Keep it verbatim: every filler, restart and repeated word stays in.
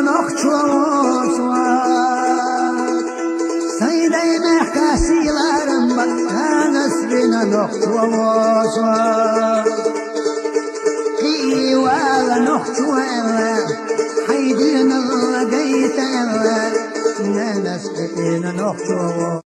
Нохчо воз вар. Сай дай мехка сийларым ба, нанас бина нохчо воз вар. Кивала нохчо элла, хайдина гайта элла, нанас бина нохчо воз.